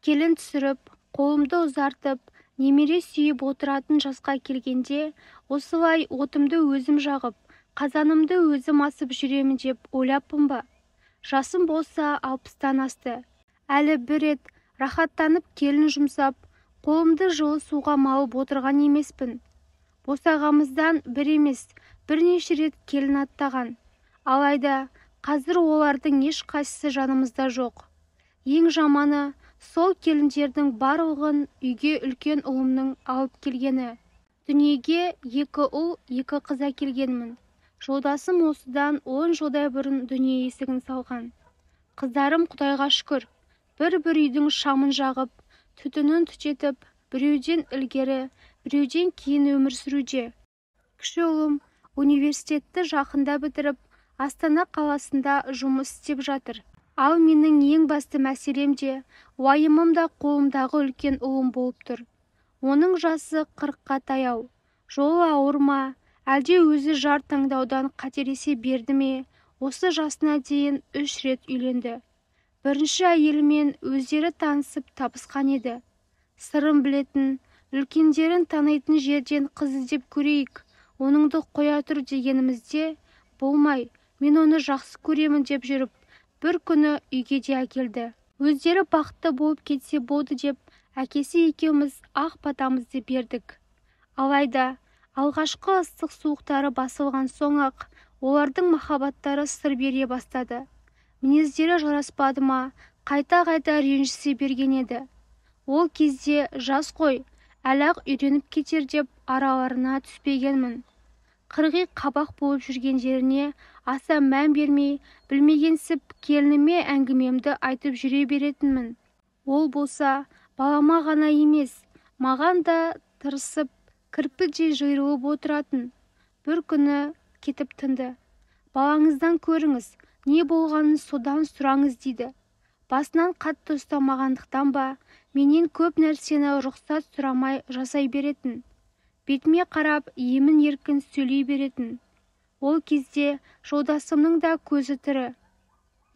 Келін түсіріп, қолымды ұзартып, немере сүйіп отыратын жасқа келгенде, осылай отымды өзім жағып, қазанымды өзім асып жүремін деп ойлаппын ба? Жасым болса 60-тан асты. Әлі бір рет рахаттанып келін жұмсап, қолымды жылы суға малып отырған емеспін. Босағамыздан бір емес, бірнеше рет келін аттаған. Алайда қазір олардың ешқайсысы жанымызда жоқ. Ең жаманы, сол келіндердің барлығын үйге үлкен ұлымның алып келгені. Дүниеге 2 ұл, 2 қыз әкелгенмін. Жолдасым осыдан 10 жылдай бұрын дүние есігін салған. Қыздарым Құдайға шүкір, бір-бір үйдің шамын жағып, түтінін түтетіп, біреуден ілгері, біреуден кейін өмір сүруде. Кіші ұлым университетті жақында бітіріп, Астана қаласында жұмыс істеп жатыр. Ал менің ең басты мәселем де, уайымым да қолымдағы үлкен ұлым болып тұр. Оның жасы 40-қа таяу. Жолы ауыр ма, әлде өзі жар таңдаудан қателесе берді ме, осы жасына дейін 3 рет үйленді. Бірінші әйелімен өздері танысып табысқан еді. Сырын білетін, үлкендерін танитын жерден қыз іздеп көрейік, оныңды қоя тұр дегенімізде, болмай, мен оны жақсы көремін деп жүріп, бір күні үйге де әкелді. Өздері бақытты болып кетсе болды деп, әкесі екеуміз ақ батамызды бердік. Алайда, алғашқы ыстық суықтары басылған соң-ақ, олардың махаббаттары сыр бере бастады. Мінездері жараспады ма, қайта-қайта ренжісе берген еді. Ол кезде жас қой, әлі-ақ үйреніп кетер деп араларына түспегенмін. Қырғи қабақ болып жүргендеріне аса мән бермей, білмегенсіп келініме әңгімемді айтып жүре беретінмін. Ол болса, балама ғана емес, маған да тырысып, кірпідей жиырылып отыратын. Бір күні кетіп тынды. Балаңыздан көріңіз, не болғанын содан сұраңыз дейді. Басынан қатты ұстамағандықтан ба, менен көп нәрсені рұқсат сұрамай жасай беретін. Бетіме қарап, емін-еркін сөйлей беретін. Ол кезде жолдасымның да көзі тірі.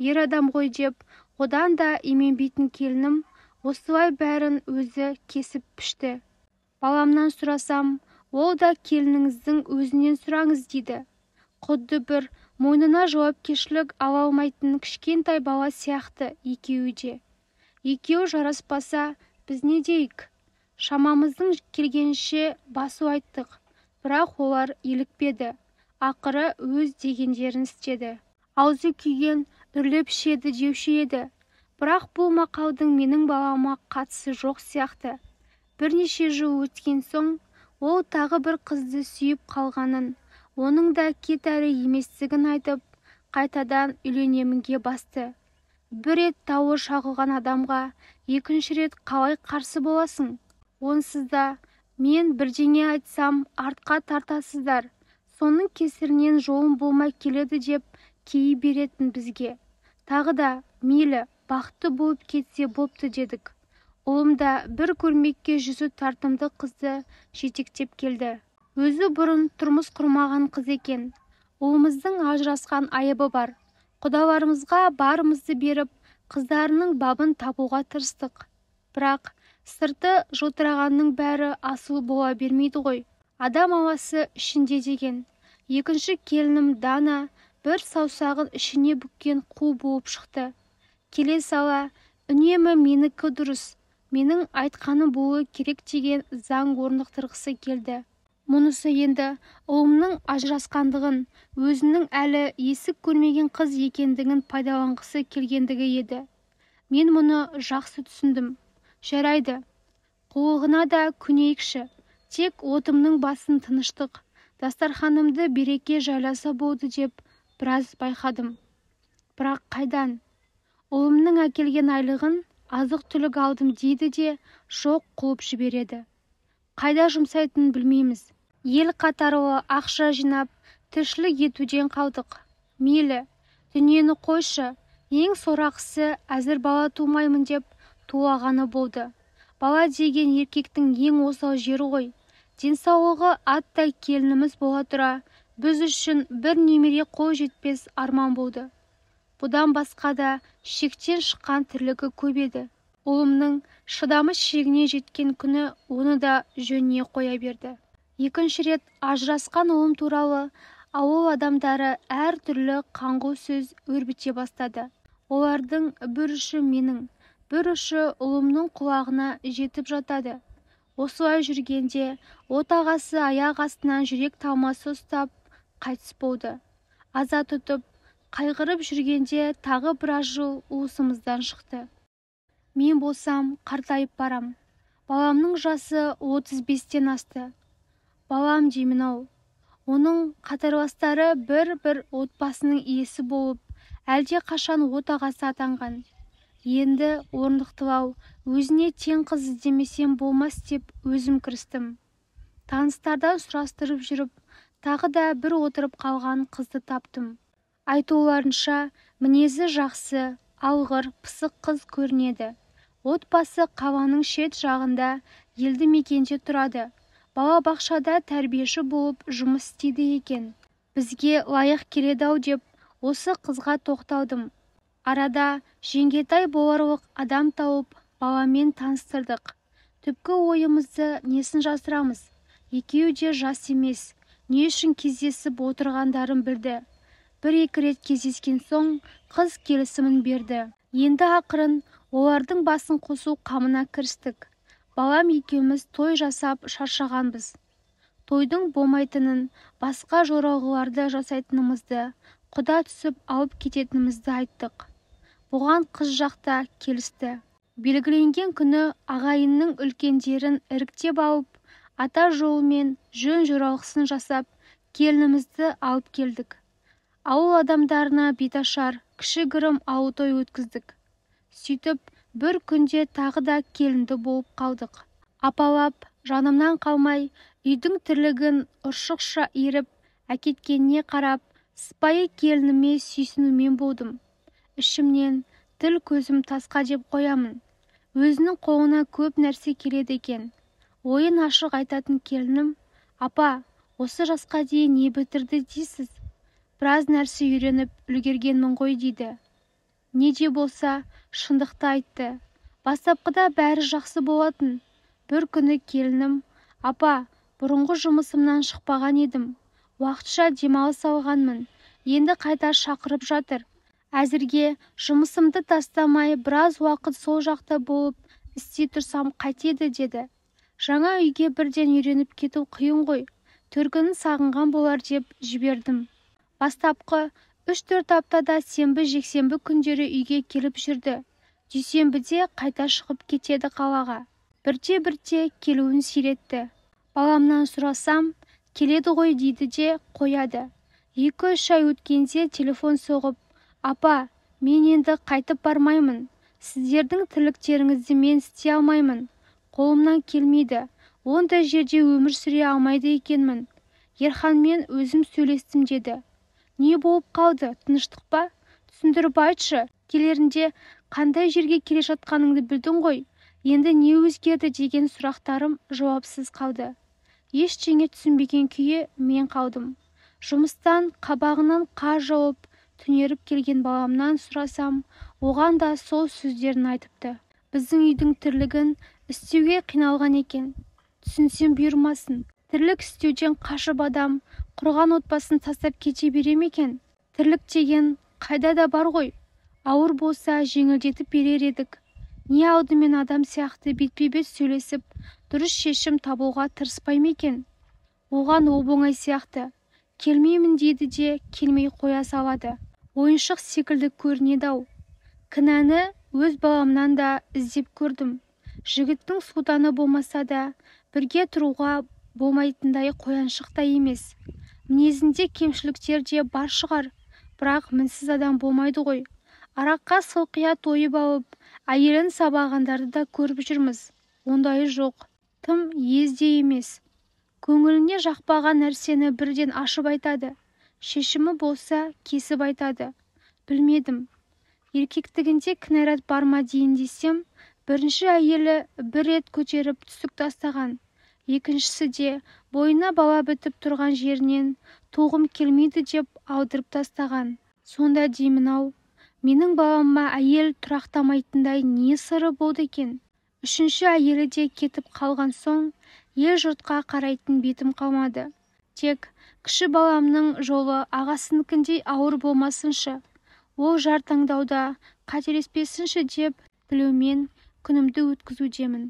Ер адам ғой деп, одан да именбейтін келінім осылай бәрін өзі кесіп пішті. Баламнан сұрасам, ол да келініңіздің өзінен сұраңыз дейді. Құдды бір мойнына жауапкершілік ала алмайтын кішкентай бала сияқты екеуі де. Екеуі жараспаса, біз не дейік? Шамамыздың келгенше басу айттық, бірақ олар елікпеді. Ақыры өз дегендерін істеді. Аузы күйген үрлеп ішеді деуші еді. Бірақ бұл мақалдың менің балама қатысы жоқ сияқты. Бірнеше жыл өткен соң, ол тағы бір қызды сүйіп қалғанын, оның да кет әрі еместігін айтып, қайтадан үйленемінге басты. Бір рет тауы шағылған адамға екінші рет қалай қарсы боласың? Онсыз да мен бірдеңе айтсам, артқа тартасыздар. Соның кесірінен жолым болмай келеді деп кейи беретін бізге. Тағы да, мейлі, бақытты болып кетсе бопты дедік. Ұлым да бір көрмекке жүзі тартымды қызды жетектеп келді. Өзі бұрын тұрмыс құрмаған қыз екен. Ұлымыздың ажырасқан айыбы бар. Құдаларымызға барымызды беріп, қыздарының бабын табуға тырыстық. Бірақ сырты жылтырағанның бәрі асыл бола бермейді ғой. Адам ауасы ішінде деген. Екінші келінім Дана бір саусағын ішіне бүккен қу болып шықты. Келе сала, үнемі менікі дұрыс, менің айтқаным болуы керек деген заң орнықтырғысы келді. Мұнысы енді ұлымның ажырасқандығын, өзінің әлі есік көрмеген қыз екендігін пайдаланғысы келгендігі еді. Мен мұны жақсы түсіндім. Жарайды, қулығына да көнейікші, тек отымның басын тыныштық, дастарханымды береке жайласа болды деп біраз байқадым. Бірақ қайдан? Ұлымның әкелген айлығын азық-түлік алдым дейді де жоқ қуып жібереді. Қайда жұмсайтынын білмейміз. Ел қатарлы ақша жинап, тіршілік етуден қалдық. Мейлі, дүниені қойшы, ең сорақысы әзір бала тумаймын деп тулағаны болды. Бала деген еркектің ең осал жері ғой. Денсаулығы аттай келініміз бола тұра, біз үшін бір немере қол жетпес арман болды. Бұдан басқа да шектен шыққан тірлігі көп еді. Ұлымның шыдамы шегіне жеткен күні оны да жөніне қоя берді. Екінші рет ажырасқан ұлым туралы ауыл адамдары әр түрлі қаңғу сөз өрбіте бастады. Олардың бір ұшы менің, бір ұшы ұлымның құлағына жетіп жатады. Осылай жүргенде отағасы аяқ астынан жүрек талмасы ұстап қайтыс болды. Аза тұтып, қайғырып жүргенде тағы біраз жыл уысымыздан шықты. Мен болсам қартайып барам. Баламның жасы 35-тен асты. Балам деймін-ау. Оның қатарластары бір-бір отбасының иесі болып, әлде қашан отағасы атанған. Енді орнықтылау, өзіне тең қыз іздемесем болмас деп өзім кірістім. Таныстардан сұрастырып жүріп, тағы да бір отырып қалған қызды таптым. Айтуларынша, мінезі жақсы, алғыр, пысық қыз көрінеді. Отбасы қаланың шет жағында елді мекенде тұрады. Балабақшада тәрбиеші болып жұмыс істейді екен. Бізге лайық келеді-ау деп осы қызға тоқталдым. Арада жеңгетай боларлық адам тауып, баламен таныстырдық. Түпкі ойымызды несін жасырамыз? Екеуі де жас емес, не үшін кездесіп отырғандарын білді. Бір-екі рет кездескен соң қыз келісімін берді. Енді ақырын олардың басын қосу қамына кірістік. Балам екеуміз той жасап шаршағанбыз. Тойдың болмайтынын, басқа жоралғыларды жасайтынымызды, құда түсіп алып кететінімізді айттық. Бұған қыз жақта келісті. Белгіленген күні ағайынның үлкендерін іріктеп алып, ата жолымен жөн жоралғысын жасап, келінімізді алып келдік. Ауыл адамдарына беташар, кішігірім ауыл той өткіздік. Сөйтіп, бір күнде тағы да келінді болып қалдық. Апалап, жанымнан қалмай, үйдің тірлігін ұршықша иіріп, әкеткеніне қарап, сыпайы келініме сүйсінумен болдым. Ішімнен тіл көзім тасқа деп қоямын. Өзінің қолына көп нәрсе келеді екен. Ойын ашық айтатын келінім, апа, осы жасқа дейін не бітірді дейсіз? Біраз нәрсе үйреніп үлгергенмін ғой дейді. Не де болса, шындықты айтты. Бастапқыда бәрі жақсы болатын. Бір күні келінім, апа, бұрынғы жұмысымнан шықпаған едім. Уақытша демалыс алғанмын. Енді қайта шақырып жатыр. Әзірге жұмысымды тастамай, біраз уақыт сол жақта болып, істей тұрсам қайтеді деді. Жаңа үйге бірден үйреніп кету қиын ғой. Төркінін сағынған болар деп жібердім. Бастапқы 3-4 аптада сенбі-жексенбі күндері үйге келіп жүрді. Дүйсенбіде қайта шығып кетеді қалаға. Бірте-бірте келуін сиретті. Баламнан сұрасам, келеді ғой дейді де қояды. 2-3 ай өткенде телефон соғып, апа, мен енді қайтып бармаймын. Сіздердің тірліктеріңізді мен істей алмаймын. Қолымнан келмейді. Ондай жерде өмір сүре алмайды екенмін. Ерханмен өзім сөйлестім деді. Не болып қалды, тыныштық па? Түсіндіріп айтшы, келерінде қандай жерге келе жатқаныңды білдің ғой. Енді не өзгерді деген сұрақтарым жауапсыз қалды. Ештеңе түсінбеген күйі мен қалдым. Жұмыстан қабағынан қар жауып, түнеріп келген баламнан сұрасам, оған да сол сөздерін айтыпты. Біздің үйдің тірлігін істеуге қиналған екен. Түсінсем бұйырмасын. Тірлік істеуден қашып адам құрған отбасын тастап кете бере ме екен? Тірлік деген қайда да бар ғой. Ауыр болса жеңілдетіп берер едік. Не алдымен адам сияқты бетпе-бет сөйлесіп, дұрыс шешім табуға тырыспай ма екен? Оған оп-оңай сияқты. Келмеймін дейді де келмей қоя салады. Ойыншық секілді көрінеді-ау. Кінәні өз баламнан да іздеп көрдім. Жігіттің сұлтаны болмаса да, бірге тұруға болмайтындай қояншық та емес. Мінезінде кемшіліктер де бар шығар, бірақ мінсіз адам болмайды ғой. Араққа сылқия тойып алып, әйелін сабағандарды да көріп жүрміз. Ондайы жоқ, тым езде емес. Көңіліне жақпаған нәрсені бірден ашып айтады. Шешімі болса, кесіп айтады. Білмедім. Еркектігінде кінәрат бар ма дейін десем, бірінші әйелі бір рет көтеріп түсік тастаған. Екіншісі де бойына бала бітіп тұрған жерінен туғым келмейді деп алдырып тастаған. Сонда деймін-ау, Менің балама әйел тұрақтамайтындай не сыры болды екен? Үшінші әйелі де кетіп қалған соң, ел-жұртқа қарайтын бетім қалмады. Тек кіші баламның жолы ағасыныкіндей ауыр болмасыншы, ол жар таңдауда қателеспесінші деп тілеумен күнімді өткізудемін.